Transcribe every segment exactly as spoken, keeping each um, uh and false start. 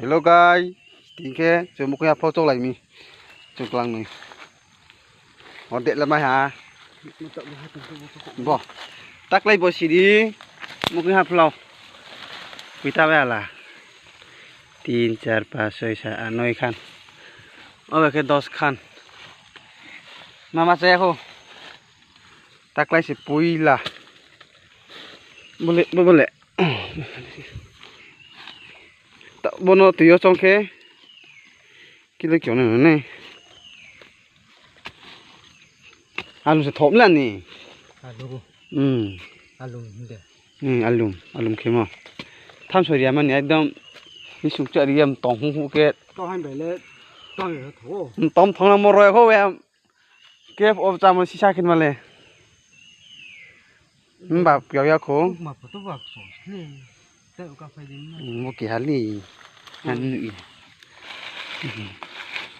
Hello guys, tini khe chung mukhui haphlao choklai mi. Chung klang noi. Hor deh lamai ha. Bo. Taklai bo siri. Mukhui haphlao. Koita bai ala. Tin, char, pas, soi, sat, at, noi khan. Obo khe dos khan. Mama chaya kho. Taklai se poila. Bole, bo-, bole. Ta-, bono tui yo chong khe. Kilo kyo nai nai. Alum se thom la ni. Alum. Hmm. Alum de. Hmm, alum, alum khemo. Tham soi ria mani ekdom. Ni sung cha ri yam tong hu hu ke. To han bai le. Tong yo tho. Hmm, tom thong na mo roi ho ya. Cave of Chamon sisa khin male. Mba piao ya kho. Ma photo ba so sle. Tei uka phai din na. Mo ki hali. Han nu i.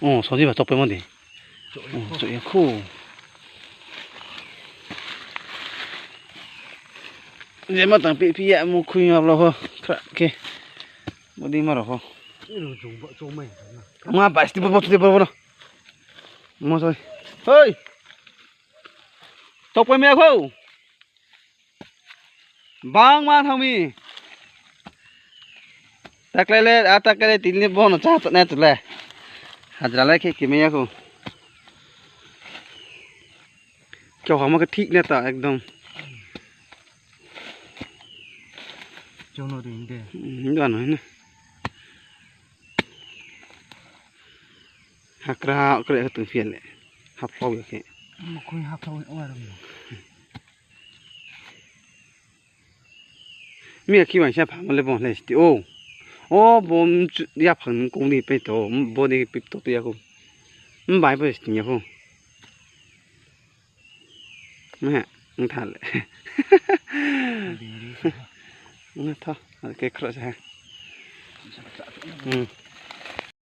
Oh, so ni ba tok pe mo de. Oh, so ya kho. Je ma tang pi pi ya mo khui ma lo ho. Kra ke. Mo di ma ro ho. Ni lo jong ba so mai na. Ma ba sti bo bo de bo bo no. Mo soi. Hoi. Tok pai mi ya kho. Bang man thang mi. Taklai le, a taklai le tini le bono cha ta na tu le. Hajra le khe khe mi ya kho. Kyo ha mo khe thik na ta ekdom. Jono ring de. Hmm, do ano na. Hakra, hakra ya tong phi ya le. Haphlao ya khe. Mukhui haphlao ya, o aram no. Mi ya khi bang sa pha mo le bong le sti o. O bom chu ya phang nung kong ni pe to, bo ni pip to to ya kho. Mbai bo sti ya kho. Me, ang tha le. Ding ding sa. Ang tha, ke khro sa. Hmm.